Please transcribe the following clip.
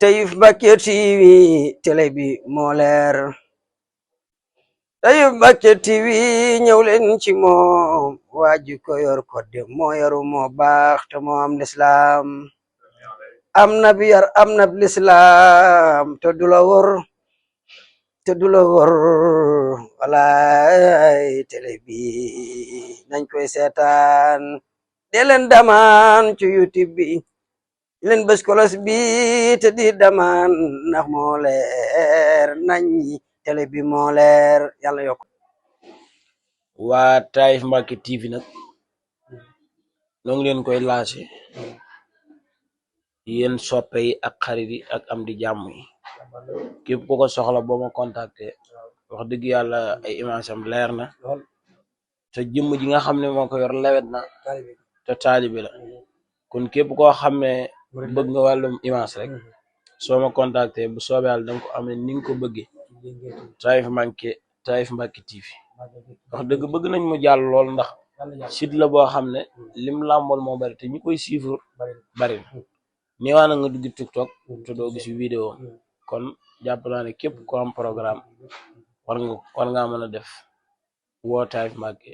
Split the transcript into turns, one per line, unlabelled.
Taif Mbacke TV télé bi moo leer Taif Mbacke TV ñëw leen ci moom waaju ko yor kodde moo yaru moo baax te moo am lislaam am na bi yar am na lislaam te du la wor walaay télé bi nañ koy seetaan de leen damaan ci YouTube bi leen bës kolos bi te di damaan ndax moo leer nañ télé bi moo leer yàlla yokk
waa Taif Mbacke TV nag ñoo ngi leen koy lancé yéen soppe yi ak xarit yi ak am di jàmm yi képp ku ko soxla boo ma contacté wax dëgg yàlla ay image am leer na te jëmm ji nga xam ne moo ko yor lewet na te taalibi la kon képp koo xam ne bëgg nga wàllum image rek soo ma contacté bu soobee yàlla danga ko am ne ni nga ko bëggee Taif Mbacke TV wax dëgg bëgg nañ mu jàll lool ndax site la boo xam ne lim làmbool moo bari te ñi koy suivre bari na niwaa na nga dugg TikTok te doo gis vidéo kon jàpp naa ne képp ko am programme war nga mën a def woo Taif Mbacke